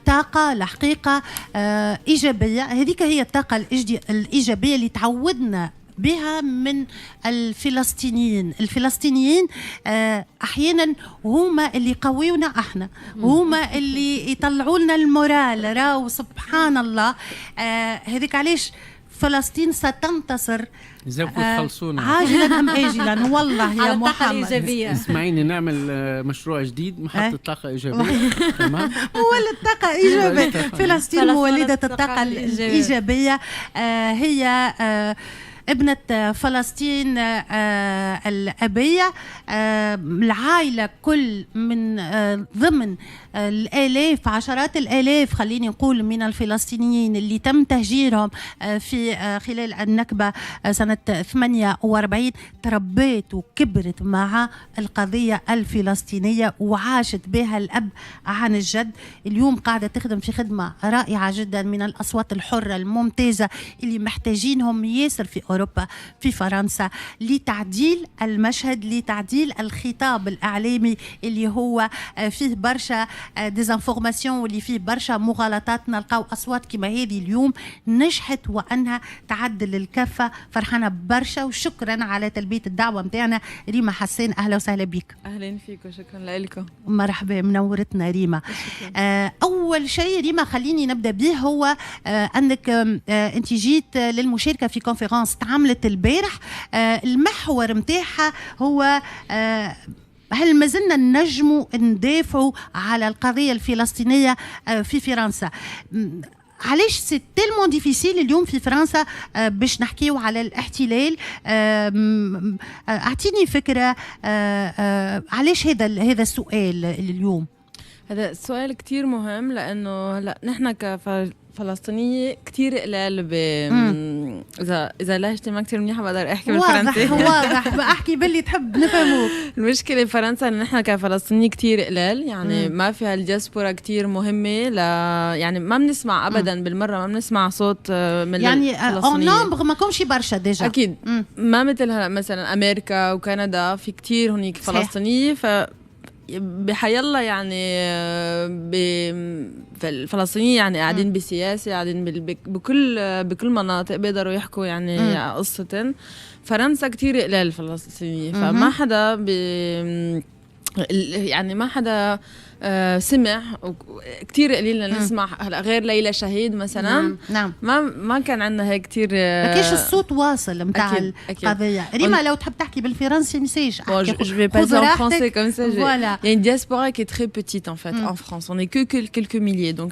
طاقة الحقيقة ايجابيه. هذيك هي الطاقة الايجابية اللي تعودنا بها من الفلسطينيين. الفلسطينيين احيانا هما اللي يقويونا احنا، هما اللي يطلعوا لنا ال moral. راهو سبحان الله، هذيك علاش فلسطين ستنتصر. ازاي تخلصونا. عاجلا ام اجلا والله يا على الطاقة محمد. الايجابيه. اسمعيني، نعمل مشروع جديد، محطة طاقة إيجابية، تمام؟ مولد طاقة إيجابية. فلسطين مولدة الطاقة الطاقة الإيجابية. الإيجابية. هي ابنة فلسطين الأبية، العائلة كل من ضمن الآلاف، عشرات الآلاف خليني نقول، من الفلسطينيين اللي تم تهجيرهم في خلال النكبة سنة 48. تربيت وكبرت مع القضية الفلسطينية وعاشت بها الأب عن الجد. اليوم قاعدة تخدم في خدمة رائعة جدا، من الأصوات الحرة الممتازة اللي محتاجينهم ياسر في أوروبا، في فرنسا، لتعديل المشهد، لتعديل الخطاب الإعلامي اللي هو فيه برشا désinformation واللي فيه برشا مغالطات. نلقاو أصوات كما هذه اليوم نجحت وأنها تعدل الكفة. فرحانة برشا وشكرا على تلبية الدعوة متاعنا. ريما حسين، أهلا وسهلا بك. اهلا فيك وشكرا لكم. مرحبا، منورتنا ريما. أول شيء ريما خليني نبدأ به هو أنك أنت جيت للمشاركة في conférence تعملت البارح، المحور متاعها هو هل ما زلنا نجموا ندافعوا على القضية الفلسطينية في فرنسا؟ علاش c'est tellement difficile اليوم في فرنسا باش نحكيو على الاحتلال؟ اعطيني فكرة علاش هذا السؤال اليوم. هذا السؤال كتير مهم، لانه هلا نحن كفلسطينية كتير قلال ب اذا لهجتي ما كتير منيحة بقدر احكي بالفرنسي. واضح واضح، احكي باللي تحب، نفهموك. المشكلة بفرنسا انه نحن كفلسطينية كتير قلال، يعني ما فيها الدياسبورا كتير مهمة يعني ما بنسمع ابدا بالمرة، ما بنسمع صوت من يعني en nombre ما كومش برشا déjà. اكيد ما مثل هلا مثلا امريكا وكندا، في كتير هنيك فلسطينية، ف بحيالله يعني الفلسطينيين يعني قاعدين بسياسة، قاعدين بكل مناطق، بيقدروا يحكوا يعني قصتن. فرنسا كتير قلال الفلسطينيين، فما حدا يعني ما حدا سمع، كثير قليل نسمع هلا غير ليلى شهيد مثلا. نعم نعم. ما كان عندنا هيك كثير. ما كانش الصوت واصل نتاع القضيه. ريما، لو تحب تحكي بالفرنسي مسالش. Je vais passer en français comme ça. Voilà. Il y a une diaspora qui est très petite en fait en France. On n'est que quelques milliers. Donc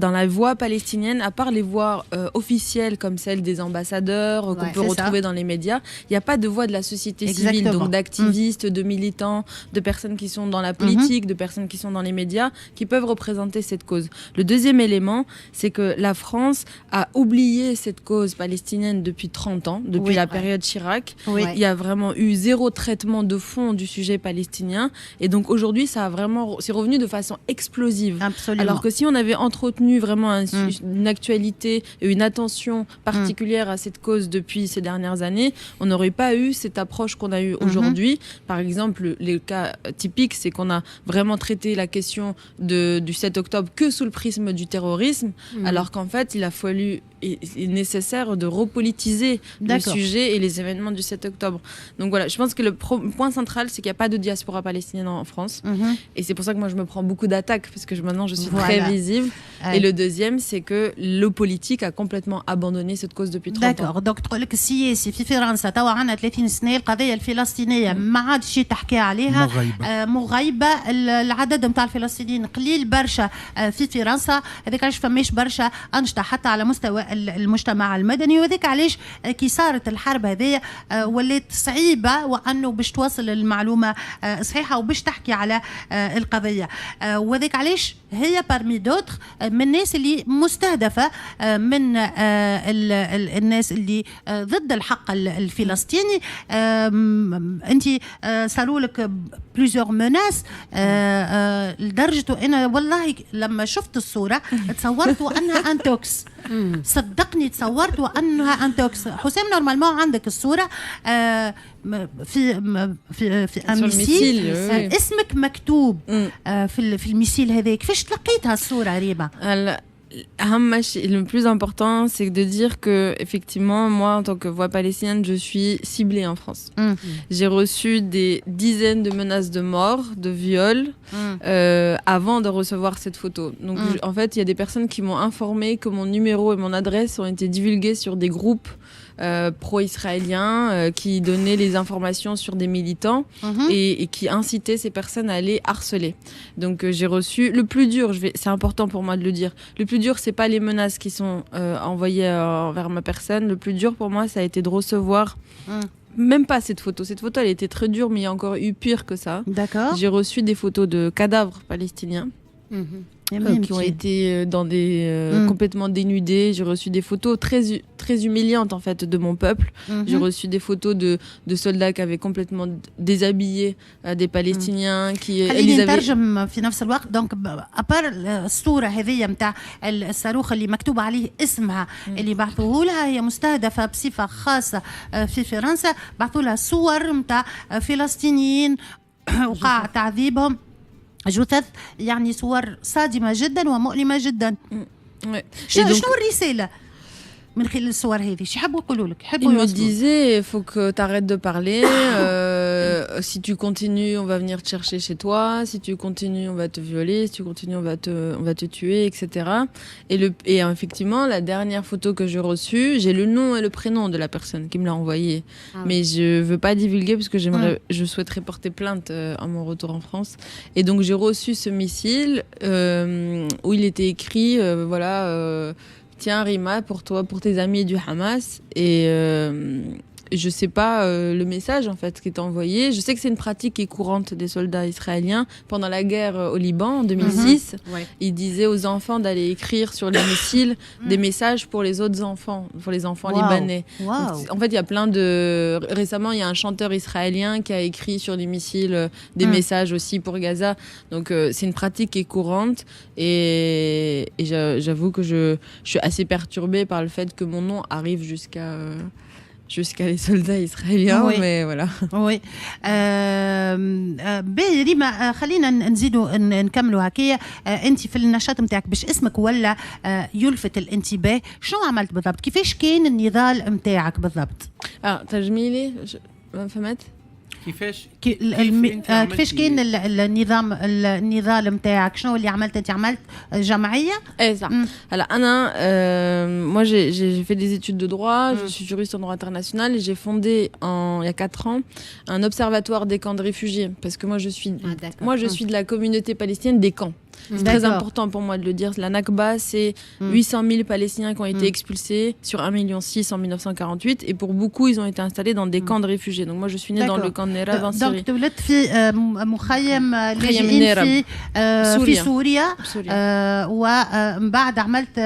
dans la voix palestinienne, à part les voix officielles comme celle des ambassadeurs qu'on peut retrouver dans les médias, il n'y a pas de voix de la société civile, donc d'activistes, de militants, de personnes qui sont dans la politique, de personnes qui sont dans les médias, qui peuvent représenter cette cause. Le deuxième élément, c'est que la France a oublié cette cause palestinienne depuis 30 ans, depuis la période Chirac. Il y a vraiment eu zéro traitement de fond du sujet palestinien. Et donc aujourd'hui, ça a vraiment, c'est revenu de façon explosive. Absolument. Alors que si on avait entretenu vraiment une actualité et une attention particulière à cette cause depuis ces dernières années, on n'aurait pas eu cette approche qu'on a eue aujourd'hui. Par exemple, les cas typiques, c'est qu'on a vraiment traité la question du 7 octobre que sous le prisme du terrorisme, alors qu'en fait, il a fallu, il est nécessaire de repolitiser le sujet et les événements du 7 octobre. Donc voilà, je pense que le point central, c'est qu'il n'y a pas de diaspora palestinienne en France. Et c'est pour ça que moi, je me prends beaucoup d'attaques, parce que maintenant, je suis très visible. Et le deuxième, c'est que le politique a complètement abandonné cette cause depuis 30 ans. D'accord، donc تقول لك السياسي في فرنسا توا عندنا 30 سنة القضية الفلسطينية ما عادش تحكي عليها. مغيبة. مغيبه، العدد نتاع الفلسطينيين قليل برشا في فرنسا، هذاك علاش فماش برشا انشطة حتى على مستوى المجتمع المدني، وهذاك علاش كي صارت الحرب هذه ولات صعيبة وانه باش توصل المعلومة صحيحه وباش تحكي على القضيه، وهذاك علاش هي parmi d'autres من الناس اللي مستهدفه من الناس اللي ضد الحق الفلسطيني. انت صاروا لك plusieurs menaces لدرجة انا والله لما شفت الصورة تصورت انها intox. صدقني تصورت وانها intox. حسام، normalement عندك الصوره في un missile، اسمك مكتوب في ال missile هذا. كيفاش تلقيتها الصوره ريما؟ أهم شيء le plus important, c'est de dire que effectivement, moi, en tant que voix palestinienne, je suis ciblée en France. J'ai reçu des dizaines de menaces de mort, de viol, avant de recevoir cette photo. Donc, en fait, il y a des personnes qui m'ont informé que mon numéro et mon adresse ont été divulgués sur des groupes pro-israéliens qui donnaient les informations sur des militants et qui incitaient ces personnes à aller harceler. Donc j'ai reçu le plus dur, c'est important pour moi de le dire. Le plus dur, c'est pas les menaces qui sont envoyées envers ma personne. Le plus dur pour moi, ça a été de recevoir même pas cette photo. Cette photo, elle était très dure, mais il y a encore eu pire que ça. J'ai reçu des photos de cadavres palestiniens qui ont été dans des complètement dénudés. J'ai reçu des photos très très humiliantes en fait de mon peuple. J'ai reçu des photos de soldats qui avaient complètement déshabillé des Palestiniens qui خليني نترجم في نفس الوقت. donc à part الصوره هذه نتاع الصاروخ اللي مكتوب عليه اسمها اللي بعثوه لها، هي مستهدفه بصفه خاصه في فرنسا. بعثوا لها صور نتاع فلسطينيين وقع تعذيبهم، جثث، يعني صور صادمة جدا ومؤلمة جدا. شنو الرسالة من خلال الصور هذه؟ شو يحبوا يقولوا لك؟ يحبوا Il me disait, il faut que tu arrêtes de parler. Si tu continues, on va venir te chercher chez toi. Si tu continues, on va te violer. Si tu continues, on va te tuer, etc. Et effectivement, la dernière photo que j'ai reçue, j'ai le nom et le prénom de la personne qui me l'a envoyée. Ah. Mais je veux pas divulguer parce que je souhaiterais porter plainte à mon retour en France. Et donc, j'ai reçu ce missile où il était écrit, voilà, tiens Rima, pour toi, pour tes amis du Hamas. Et je sais pas le message en fait qui est envoyé. Je sais que c'est une pratique qui est courante des soldats israéliens. Pendant la guerre au Liban en 2006, ils disaient aux enfants d'aller écrire sur les missiles des messages pour les autres enfants, pour les enfants libanais. Donc, en fait, il y a plein de. Récemment, il y a un chanteur israélien qui a écrit sur les missiles des messages aussi pour Gaza. Donc, c'est une pratique qui est courante et j'avoue que je suis assez perturbée par le fait que mon nom arrive jusqu'à les soldats israéliens, mais voilà. Oui. باهي ريما، خلينا نزيدوا نكملوا هكايا. انت في النشاط نتاعك باش اسمك ولا يلفت الانتباه، شنو عملت بالضبط؟ كيفاش كان النضال نتاعك بالضبط؟ اه ترجمي لي، ما فهمت. كيفاش كيف كيفاش كان النظام النضال نتاعك؟ شنو اللي عملت؟ انت عملت جمعيه؟ ايه صح. هلا انا moi j'ai fait des études de droit, je suis juriste en droit international et j'ai fondé il y a 4 ans un observatoire des camps de réfugiés parce que moi je suis de la communauté palestinienne des camps. C'est très important pour moi de le dire. La Nakba, c'est 800 000 Palestiniens qui ont été expulsés sur 1,6 million en 1948. Et pour beaucoup, ils ont été installés dans des camps de réfugiés. Donc moi, je suis née dans le camp de Nerab en Syrie. Donc تولدت في مخيم لاجئين في سوريا، ومن بعد عملت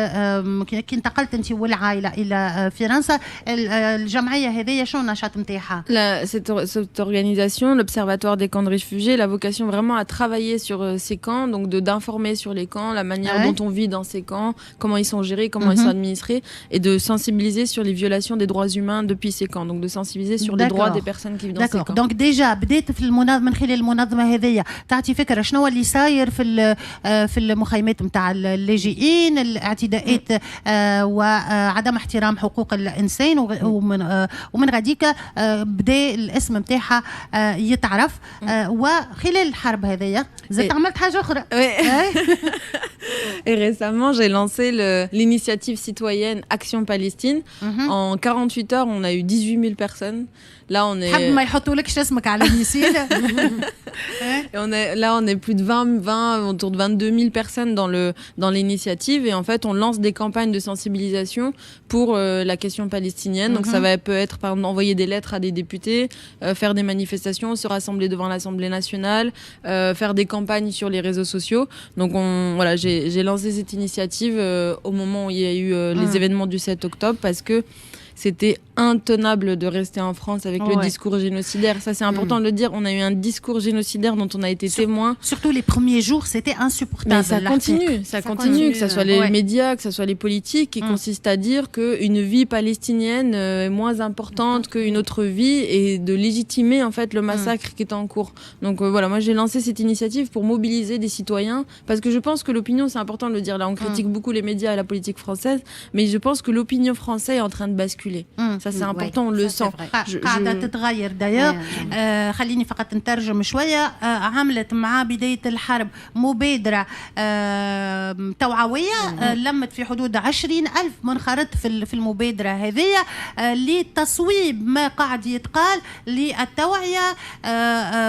كي انتقلت انت والعائله الى فرنسا، الجمعيه هذه شنو النشاط نتاعها؟ Cette organisation, l'Observatoire des camps de réfugiés, la vocation vraiment à travailler sur ces camps, donc de d'informer sur les camps, la manière dont on vit dans ces camps, comment ils sont gérés, comment ils sont administrés, et de sensibiliser sur les violations des droits humains depuis ces camps. Donc de sensibiliser sur les droits des personnes qui vivent dans ces camps. Donc déjà بديت في المنظمة، من خلال المنظمة هذيا تعطي فكرة شنو اللي صاير في المخيمات نتاع اللاجئين، الاعتداءات وعدم احترام حقوق الانسان، ومن غاديك بدا الاسم نتاعها يتعرف. وخلال الحرب هذيا زدت عملت حاجة أخرى. Et récemment, j'ai lancé l'initiative citoyenne Action Palestine. En 48 heures, on a eu 18 000 personnes. Là, on est. ما يحطولكش اسمك على missile. Et là, on est plus de 20, 20, autour de 22 000 personnes dans l'initiative. Et en fait, on lance des campagnes de sensibilisation pour la question palestinienne. Donc, ça peut être, par exemple, envoyer des lettres à des députés, faire des manifestations, se rassembler devant l'Assemblée nationale, faire des campagnes sur les réseaux sociaux. Donc, voilà, j'ai lancé cette initiative au moment où il y a eu les événements du 7 octobre parce que C'était intenable de rester en France avec le discours génocidaire. Ça, c'est important de le dire. On a eu un discours génocidaire dont on a été témoin. Surtout les premiers jours, c'était insupportable. Mais ça continue, ça continue, que ce soit les médias, que ce soit les politiques, qui consistent à dire qu'une vie palestinienne est moins importante qu'une autre vie et de légitimer en fait le massacre qui est en cours. Donc voilà, moi j'ai lancé cette initiative pour mobiliser des citoyens, parce que je pense que l'opinion, c'est important de le dire, là on critique beaucoup les médias et la politique française, mais je pense que l'opinion française est en train de basculer. Ça c'est important, on le sent. قاعدة تتغير d'ailleurs. خليني فقط نترجم شوية. عملت مع بداية الحرب مبادرة توعوية، لمت في حدود 20,000 منخرط في المبادرة هذه لتصويب ما قاعد يتقال، للتوعية،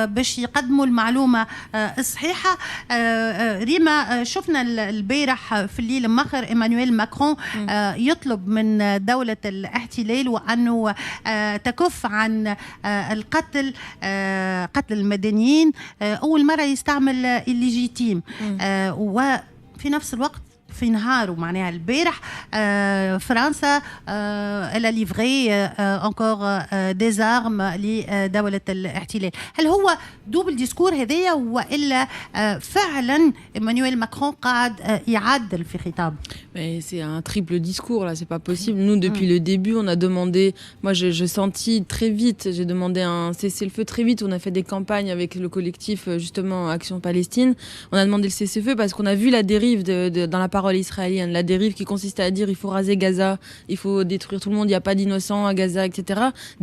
باش يقدموا المعلومة الصحيحة. ريما، شفنا البارح في الليل مخر ايمانويل ماكرون يطلب من دولة الاحتلال وأنه تكف عن القتل، قتل المدنيين. أول مرة يستعمل illégitime، وفي نفس الوقت في نهاره، معناها البارح، فرنسا elle a livré encore des armes لدولة الاحتلال. هل هو double discours هذايا والا فعلا ايمانويل ماكرون قاعد يعدل في خطابه؟ Mais c'est un triple discours là, c'est pas possible. Nous, depuis le début, on a demandé, moi j'ai senti très vite, j'ai demandé un cessez-le-feu très vite. On a fait des campagnes avec le collectif justement Action Palestine. On a demandé le cessez-le-feu parce qu'on a vu la dérive dans la parole israélienne, la dérive qui consistait à dire il faut raser Gaza, il faut détruire tout le monde, il n'y a pas d'innocents à Gaza, etc.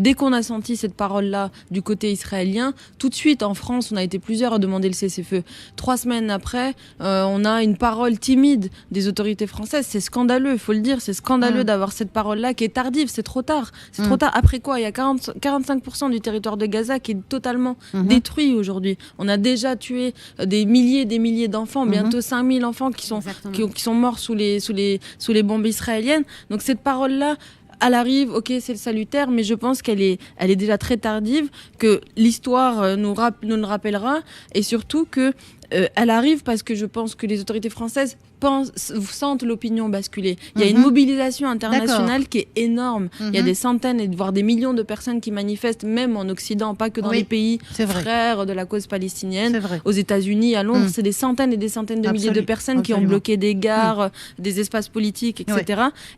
Dès qu'on a senti cette parole-là du côté israélien, tout de suite en France, on a été plusieurs à demander le cessez-le-feu. 3 semaines après, on a une parole timide des autorités françaises. C'est scandaleux, il faut le dire, c'est scandaleux d'avoir cette parole-là qui est tardive, c'est trop tard. C'est trop tard. Après quoi? Il y a 40, 45% du territoire de Gaza qui est totalement détruit aujourd'hui. On a déjà tué des milliers et des milliers d'enfants, bientôt 5000 enfants qui sont morts sous les bombes israéliennes. Donc cette parole-là, elle arrive, ok, c'est le salutaire, mais je pense qu'elle est déjà très tardive, que l'histoire nous le rappellera, et surtout que elle arrive parce que je pense que les autorités françaises sentent l'opinion basculer. Il y a une mobilisation internationale qui est énorme. Il y a des centaines et voire des millions de personnes qui manifestent, même en Occident, pas que dans les pays c'est vrai. Frères de la cause palestinienne. C'est vrai. Aux États-Unis, à Londres, c'est des centaines et des centaines de milliers de personnes qui ont bloqué des gares, des espaces politiques, etc.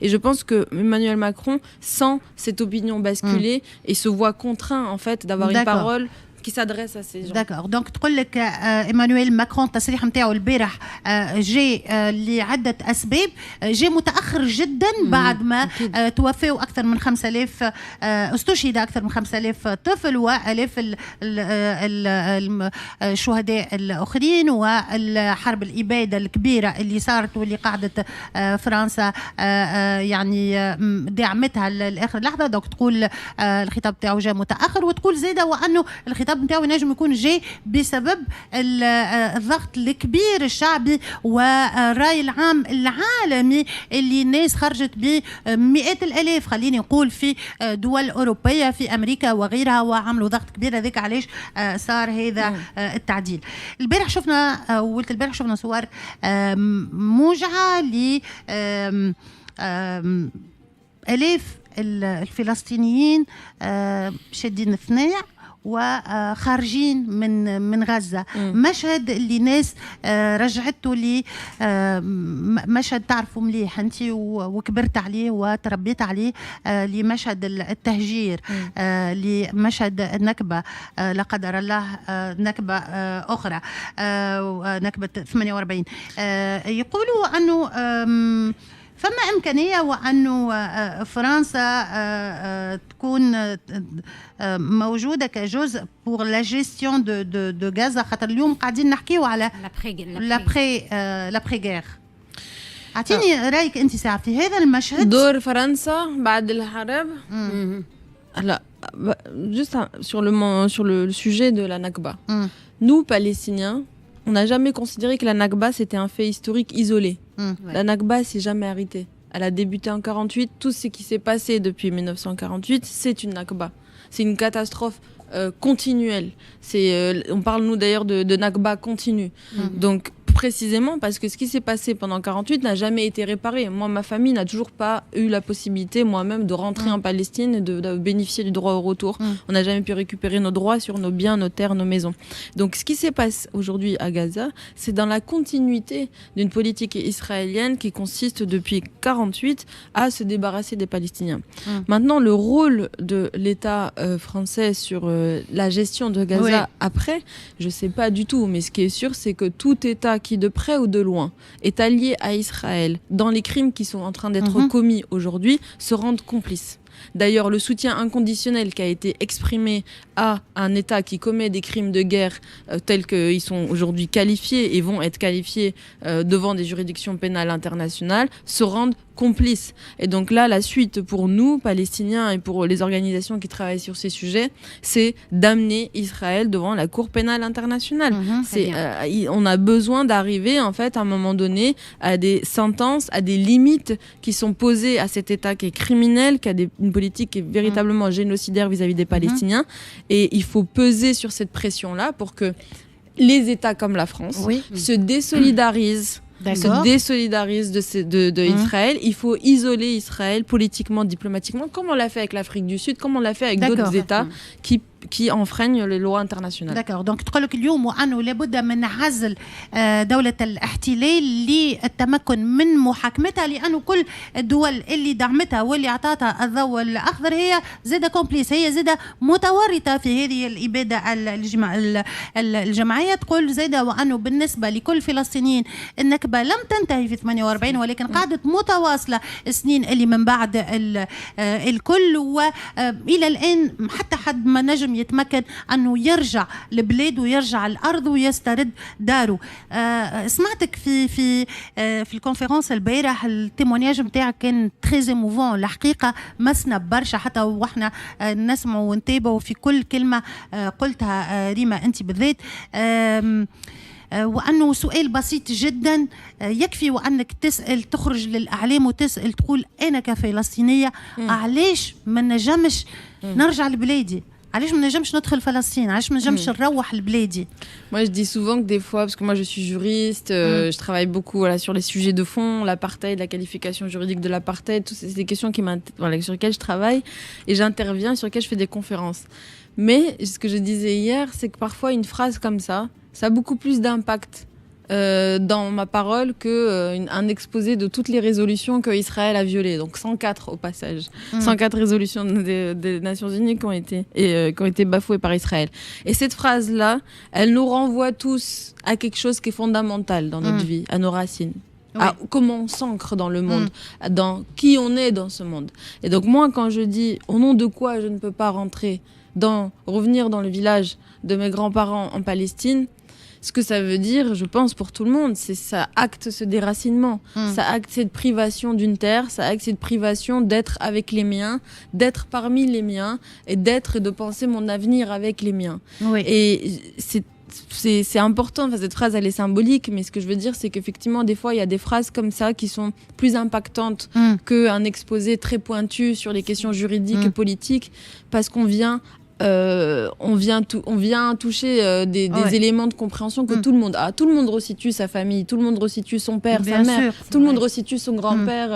Et je pense que Emmanuel Macron sent cette opinion basculer et se voit contraint en fait d'avoir une parole qui s'adresse à ces gens. D'accord, donc تقول لك ايمانويل ماكرون التصريح نتاعو البارح جاء لعده اسباب، جاء متاخر جدا بعد ما توفوا اكثر من 5000، استشهد اكثر من 5000 طفل والاف الشهداء الاخرين، والحرب الاباده الكبيره اللي صارت واللي قعدت فرنسا يعني دعمتها لاخر لحظه. donc تقول الخطاب تاعو جاء متاخر، وتقول زاده وانه الخطاب نتاعو ينجم يكون جاي بسبب الضغط الكبير الشعبي والراي العام العالمي اللي الناس خرجت بمئات الالاف، خليني نقول في دول اوروبيه، في امريكا وغيرها، وعملوا ضغط كبير. هذاك علاش صار هذا التعديل. البارح شفنا، وقلت البارح شفنا صور موجعه ل آلاف الفلسطينيين شادين الثنايا وخارجين من غزة. مشهد اللي ناس رجعته لي مشهد تعرفوا مليح انت وكبرت عليه وتربيت عليه، لمشهد التهجير، لمشهد النكبة، لا قدر الله نكبة أخرى، نكبة 48. يقولوا أنه فما إمكانية وأنه فرنسا تكون موجودة كجزء pour la gestion de Gaza، خاطر اليوم قاعدين نحكيو على l'après-guerre. اعطيني رايك انت ساعه في هذا المشهد. دور فرنسا بعد الحرب؟ لا، juste sur le sujet de la Nakba. Nous, Palestiniens, on n'a jamais considéré que la Nakba, c'était un fait historique isolé. La Nakba s'est jamais arrêtée. Elle a débuté en 48. Tout ce qui s'est passé depuis 1948, c'est une Nakba. C'est une catastrophe continuelle. On parle, nous, d'ailleurs, de Nakba continue. Donc, Précisément parce que ce qui s'est passé pendant 48 n'a jamais été réparé. Moi, ma famille n'a toujours pas eu la possibilité, moi-même, de rentrer en Palestine et de bénéficier du droit au retour. On n'a jamais pu récupérer nos droits sur nos biens, nos terres, nos maisons. Donc, ce qui se passe aujourd'hui à Gaza, c'est dans la continuité d'une politique israélienne qui consiste depuis 48 à se débarrasser des Palestiniens. Maintenant, le rôle de l'État français sur la gestion de Gaza après, je sais pas du tout, mais ce qui est sûr, c'est que tout État qui, de près ou de loin, est allié à Israël dans les crimes qui sont en train d'être commis aujourd'hui, se rendent complices. D'ailleurs, le soutien inconditionnel qui a été exprimé à un État qui commet des crimes de guerre tels qu'ils sont aujourd'hui qualifiés et vont être qualifiés devant des juridictions pénales internationales, se rendent complices. Et donc là, la suite pour nous, Palestiniens, et pour les organisations qui travaillent sur ces sujets, c'est d'amener Israël devant la Cour pénale internationale. On a besoin d'arriver, en fait, à un moment donné, à des sentences, à des limites qui sont posées à cet État qui est criminel, qui a une politique qui est véritablement génocidaire vis-à-vis des Palestiniens. Et il faut peser sur cette pression-là pour que les États comme la France se désolidarisent de Israël. Il faut isoler Israël politiquement, diplomatiquement, comme on l'a fait avec l'Afrique du Sud, comme on l'a fait avec d'autres États qui enfreignent les lois internationales. D'accord. Donc تقول لك اليوم وانه لابد من عزل دولة الاحتلال للتمكن من محاكمتها، لانه كل الدول اللي دعمتها واللي اعطتها الضوء الاخضر هي زادة complice، هي زادة متورطة في هذه الابادة الجماعية. تقول زادة وانه بالنسبة لكل فلسطينيين النكبة لم تنتهي في 48 ولكن قعدت متواصلة السنين اللي من بعد الكل، والى الان حتى حد ما نجم يتمكن انه يرجع لبلاده ويرجع الارض ويسترد داره. سمعتك في ال conférence البارح، ال témoignage نتاعك كان très émouvant الحقيقه، مسنا برشا حتى واحنا نسمعوا ونتابعوا في كل كلمه قلتها ريما انت بالذات، وانه سؤال بسيط جدا يكفي وانك تسال، تخرج للاعلام وتسال، تقول انا كفلسطينيه علاش ما نجمش نرجع لبلادي؟ علاش ما نجمش ندخل فلسطين؟ علاش ما نجمش نروح لبلادي؟ Moi, je dis souvent que des fois, parce que moi je suis juriste, je travaille beaucoup, voilà, sur les sujets de fond, l'apartheid, la qualification juridique de l'apartheid, toutes c'est des questions qui voilà, sur lesquelles je travaille et j'interviens, sur lesquelles je fais des conférences. Mais ce que je disais hier, c'est que parfois une phrase comme ça a beaucoup plus d'impact dans ma parole que un exposé de toutes les résolutions que Israël a violées. Donc 104 au passage. 104 résolutions des Nations Unies qui ont été bafouées par Israël. Et cette phrase-là, elle nous renvoie tous à quelque chose qui est fondamental dans notre vie, à nos racines, à comment on s'ancre dans le monde, dans qui on est dans ce monde. Et donc moi, quand je dis au nom de quoi je ne peux pas revenir dans le village de mes grands-parents en Palestine, ce que ça veut dire, je pense, pour tout le monde, c'est ça acte ce déracinement, ça acte cette privation d'une terre, ça acte cette privation d'être avec les miens, d'être parmi les miens et d'être et de penser mon avenir avec les miens. Et c'est important, enfin, cette phrase elle est symbolique, mais ce que je veux dire, c'est qu'effectivement des fois il y a des phrases comme ça qui sont plus impactantes qu'un exposé très pointu sur les questions juridiques et politiques, parce qu'on vient on vient toucher des éléments de compréhension que tout le monde a. Tout le monde resitue sa famille, tout le monde resitue son père, sa mère, tout le monde resitue son grand-père,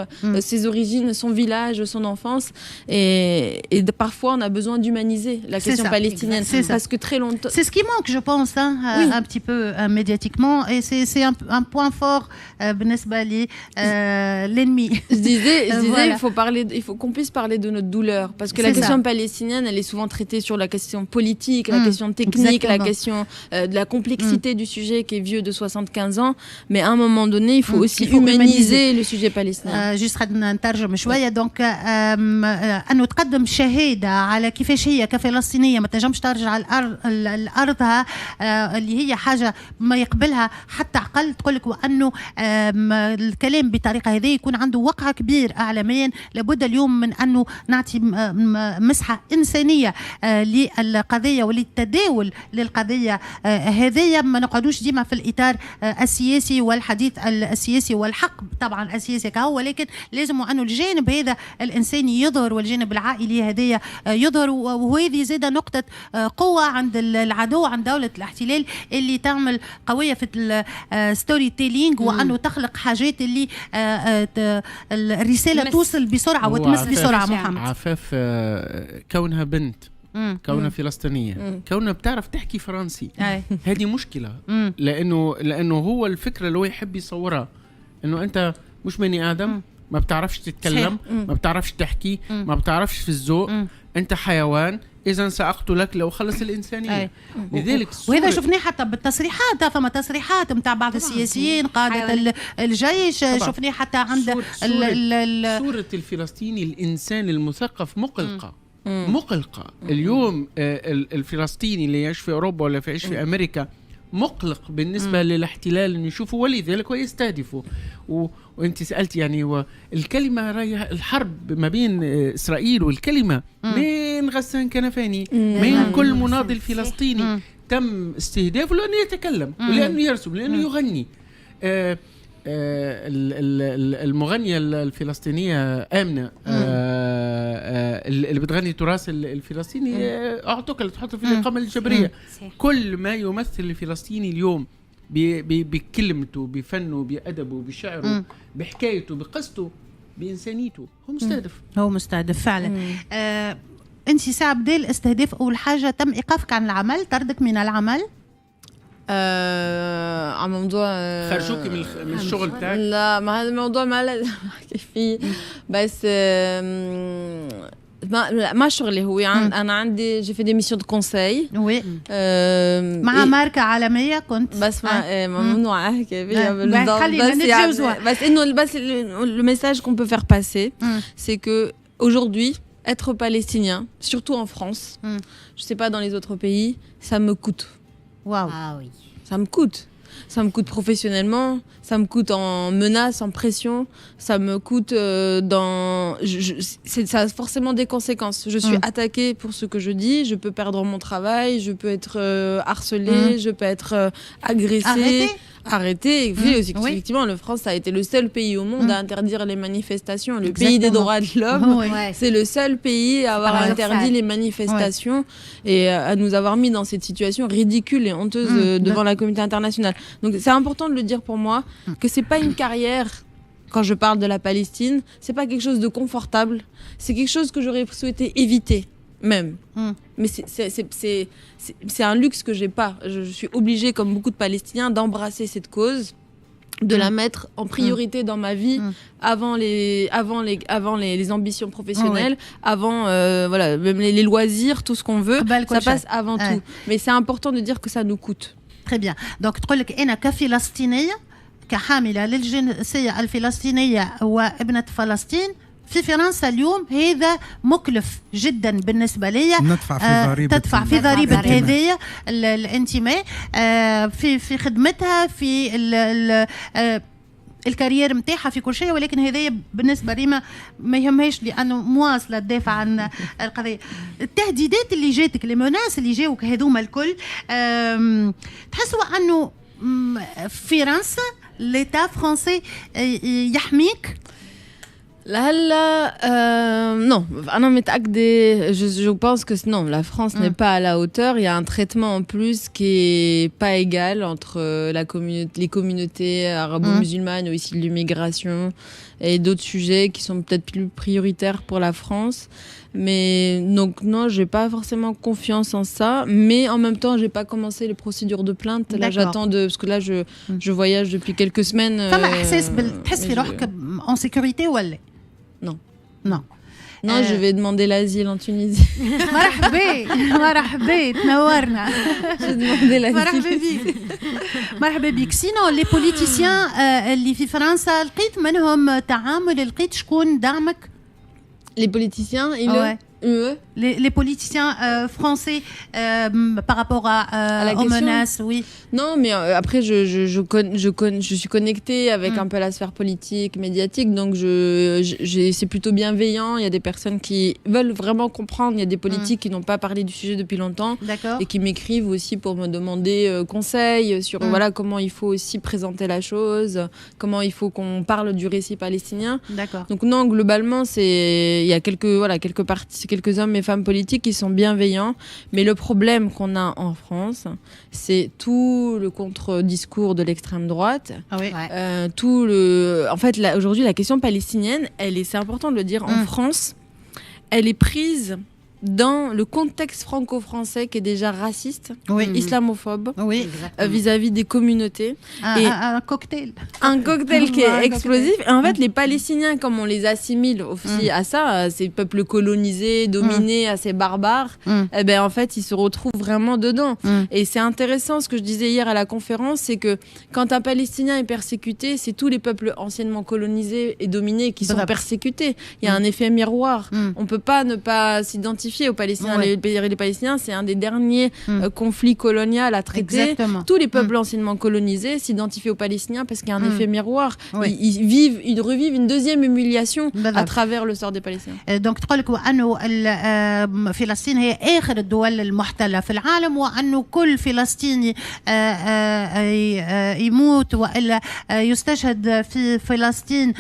ses origines, son village, son enfance. Et parfois, on a besoin d'humaniser la question palestinienne. Parce que très longtemps. C'est ce qui manque, je pense, hein, un petit peu médiatiquement. Et c'est un point fort بالنسبة لي l'ennemi. Je disais, il faut qu'on puisse parler de notre douleur. Parce que la question palestinienne, elle est souvent traitée sur la question politique, la question technique, la question de la complexité du sujet qui est vieux de 75 ans. Mais à un moment donné, il faut aussi il faut humaniser le sujet palestinien. Juste نترجم شويه، donc انه تقدم شهاده على كيفاش هي كفلسطينيه ما تنجمش ترجع لارضها، اللي هي حاجه ما يقبلها حتى عقل. تقول لك وانه الكلام بطريقه هذه يكون عنده وقع كبير اعلاميا. لابد اليوم من انه نعطي مسحه انسانيه. للقضية وللتداول للقضية هذه، ما نقعدوش ديما في الاطار السياسي والحديث السياسي والحق طبعا السياسي كهو، ولكن لازم انه الجانب هذا الانساني يظهر والجانب العائلي هذايا يظهر. وهذه زاده نقطة قوة عند العدو، عند دولة الاحتلال اللي تعمل قوية في ال storytelling، وانه تخلق حاجات اللي الرسالة توصل بسرعة وتمس بسرعه. محمد. عفاف، كونها بنت، كونها فلسطينيه، كونها بتعرف تحكي فرنسي، هذه مشكله، لانه هو الفكرة اللي هو يحب يصورها انه انت مش بني ادم، ما بتعرفش تتكلم، ما بتعرفش تحكي، ما بتعرفش في الذوق، انت حيوان، اذا ساقتلك لو خلص الانسانيه. لذلك وهذا شفناه حتى بالتصريحات، فما تصريحات نتاع بعض السياسيين، قاده الجيش، شفناه حتى عند صورة، صورة الفلسطيني الانسان المثقف مقلقه، مقلقة اليوم. الفلسطيني اللي يعيش في اوروبا ولا يعيش في امريكا مقلق بالنسبة للاحتلال انه يشوفه، ولذلك هو يستهدفه. وانت سالت يعني الكلمه، راي الحرب ما بين اسرائيل والكلمه، من غسان كنفاني، من كل مناضل فلسطيني تم استهدافه لانه يتكلم ولانه يرسم، لانه يغني. المغنية الفلسطينية آمنة اللي بتغني التراث الفلسطيني اعتقلت، تحط في الإقامة الجبرية. كل ما يمثل الفلسطيني اليوم بكلمته، بفنه، بأدبه، بشعره، بحكايته، بقصته، بإنسانيته، هو مستهدف. هو مستهدف فعلا. انت ساعة بدا الاستهداف، اول حاجة تم ايقافك عن العمل، طردك من العمل؟ عن موضوع خرجوك من الشغل بتاعك؟ لا، ما هذا الموضوع ما لازم احكي فيه، بس ما ما شغلي هو يعني انا عندي j'ai fait des missions de conseil. oui، مع ماركة عالمية كنت. بس ما ممنوع احكي فيها بالضبط، بس يعني بس انه بس le message qu'on peut faire passer، c'est que aujourd'hui être palestinien، surtout en France، je sais pas dans les autres pays، ça me coûte. واو. Ah oui. Ça me coûte. Ça me coûte professionnellement, ça me coûte en menaces, en pression, ça me coûte dans. Ça a forcément des conséquences. Je suis attaquée pour ce que je dis, je peux perdre mon travail, je peux être harcelée, je peux être agressée. Arrêtée. Arrêtée. Oui, aussi, effectivement, le France a été le seul pays au monde à interdire les manifestations. Le pays des droits de l'homme, c'est le seul pays à avoir interdit les manifestations et à nous avoir mis dans cette situation ridicule et honteuse devant la communauté internationale. Donc c'est important de le dire pour moi que c'est pas une carrière. Quand je parle de la Palestine, c'est pas quelque chose de confortable, c'est quelque chose que j'aurais souhaité éviter même. Mais c'est un luxe que j'ai pas. Je suis obligée, comme beaucoup de Palestiniens, d'embrasser cette cause, de la mettre en priorité dans ma vie avant les ambitions professionnelles, avant voilà, même les loisirs, tout ce qu'on veut, ça passe avant tout. Mais c'est important de dire que ça nous coûte. Très bien. Donc تقول لك انا كفلسطينيه، كحامله للجنسيه الفلسطينية وابنه فلسطين في فرنسا اليوم، هذا مكلف جدا بالنسبة لي. ندفع في ضريبه. تدفع في ضريبة هذه الانتماء في خدمتها، في ال ال ال carrière نتاعها، في كل شيء، ولكن هذايا بالنسبة لي ما يهمهاش لانه مواصلة تدافع عن القضيه. التهديدات اللي جاتك، les menaces اللي جاوك هذوما الكل، تحسوا انه فرنسا، l'État français يحميك؟ لا non، أنا متأكدة، je pense que non، la France n'est pas à la hauteur. Il y a un traitement en plus qui est pas égal entre les communautés arabo-musulmanes ou issues de l'immigration et d'autres sujets qui sont peut-être plus prioritaires pour la France. Mais donc non, j'ai pas forcément confiance en ça. Mais en même temps, j'ai pas commencé les procédures de plainte. Là, j'attends de parce que là, je voyage depuis quelques semaines. فما احساس تحس في روحك en sécurité ولا؟ Non. Non. Non، je vais demander l'asile en Tunisie. مرحبا مرحبا، تنورنا. Je vais demander l'asile. مرحبا بك مرحبا بك. sinon les politiciens اللي في فرنسا، لقيت منهم تعامل؟ لقيت شكون دعمك؟ Les politiciens, ils Ouais. eux. Les politiciens français par rapport À la aux question. Menaces, oui. Non, mais après, je suis connectée avec un peu la sphère politique, médiatique, donc c'est plutôt bienveillant. Il y a des personnes qui veulent vraiment comprendre. Il y a des politiques qui n'ont pas parlé du sujet depuis longtemps et qui m'écrivent aussi pour me demander conseil sur voilà, comment il faut aussi présenter la chose, comment il faut qu'on parle du récit palestinien. Donc non, globalement, c'est il y a quelques voilà, quelques partis, quelques hommes et femmes politiques qui sont bienveillants, mais le problème qu'on a en France, c'est tout le contre-discours de l'extrême droite. Ah oui. Tout le, en fait, là, aujourd'hui, la question palestinienne, elle est, c'est important de le dire, en France, elle est prise dans le contexte franco-français qui est déjà raciste, islamophobe, vis-à-vis des communautés. Un, Et un cocktail. Un cocktail qui Un est cocktail. explosif. Et en fait, les Palestiniens, comme on les assimile aussi à ça, à ces peuples colonisés, dominés, à ces barbares, eh ben, en fait, ils se retrouvent vraiment dedans. Et c'est intéressant ce que je disais hier à la conférence, c'est que quand un Palestinien est persécuté, c'est tous les peuples anciennement colonisés et dominés qui sont بالضبط. Persécutés. Il y a un effet miroir. On peut pas ne pas s'identifier aux Palestiniens. Les Palestiniens, c'est un des derniers conflits coloniaux à traiter. Exactement. Tous les peuples anciennement colonisés s'identifient aux Palestiniens parce qu'il y a un effet miroir. Ils vivent, ils revivent une deuxième humiliation à بالضبط. Travers le sort des Palestiniens. Donc تقول لك وانه فلسطين هي اخر الدول المحتله في العالم، وانه كل فلسطيني يموت والا يستشهد في فلسطين،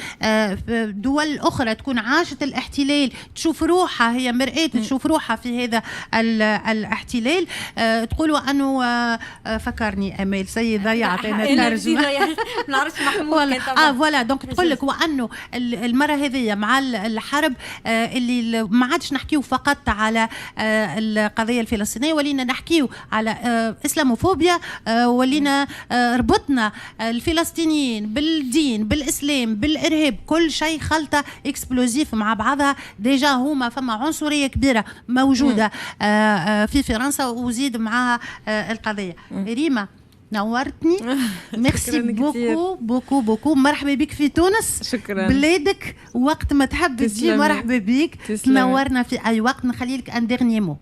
دول اخرى تكون عاشت الاحتلال تشوف روحها، هي مرآة تشوف روحها في هذا الاحتلال. تقولوا انه فكرني امال سي ضيعت انا الترجمه. ما نعرفش محمود. voilà، voilà، donc تقول لك وانه المره هذه مع الحرب اللي ما عادش نحكيو فقط على القضيه الفلسطينيه، ولينا نحكيو على اسلاموفوبيا، ولينا ربطنا الفلسطينيين بالدين، بالاسلام، بالارهاب، كل شيء خلطه explosive مع بعضها. déjà هما فما عنصريه كبيره موجوده في فرنسا وزيد معها القضيه. ريما، نورتني، merci beaucoup beaucoup beaucoup، مرحبا بك في تونس. شكرا. بلادك، وقت ما تحب تجي مرحبا بك، تنورنا في اي وقت. نخلي لك un dernier mot.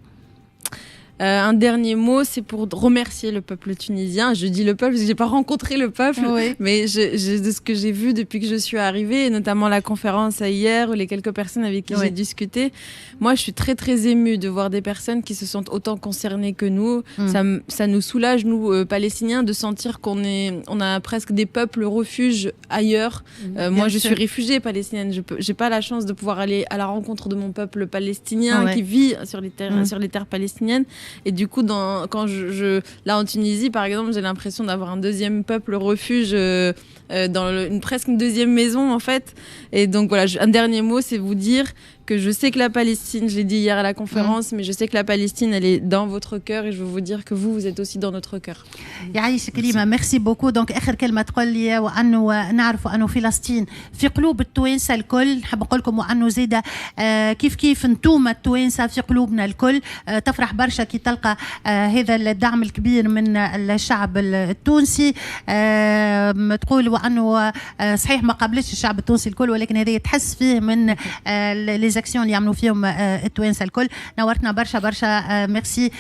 Un dernier mot, c'est pour remercier le peuple tunisien. Je dis le peuple parce que j'ai pas rencontré le peuple, mais de ce que j'ai vu depuis que je suis arrivée, et notamment la conférence hier ou les quelques personnes avec qui j'ai discuté, moi je suis très très émue de voir des personnes qui se sentent autant concernées que nous. Ça nous soulage, nous Palestiniens, de sentir qu'on a presque des peuples refuges ailleurs. Moi, je suis réfugiée palestinienne. Je n'ai pas la chance de pouvoir aller à la rencontre de mon peuple palestinien qui vit sur les terres palestiniennes. Et du coup, quand là en Tunisie, par exemple, j'ai l'impression d'avoir un deuxième peuple refuge, presque une deuxième maison en fait. Et donc voilà, un dernier mot, c'est vous dire que je sais que la Palestine, je l'ai dit hier à la conférence, mais je sais que la Palestine, elle est dans votre cœur et je veux vous dire que vous, vous êtes aussi dans notre cœur. يعيشك ريما، merci beaucoup. Donc اخر كلمه تقول لي وانه نعرفوا انه فلسطين في قلوب التوانسه الكل. نحب نقول لكم وانه زيده كيف كيف انتوما التوانسه في قلوبنا الكل. تفرح برشا كي تلقى هذا الدعم الكبير من الشعب التونسي. تقول وانه صحيح ما قابلتش الشعب التونسي الكل، ولكن هذا تحس فيه من les actions اللي يعملوا فيهم التوانسه الكل. نورتنا برشا برشا، ميرسي.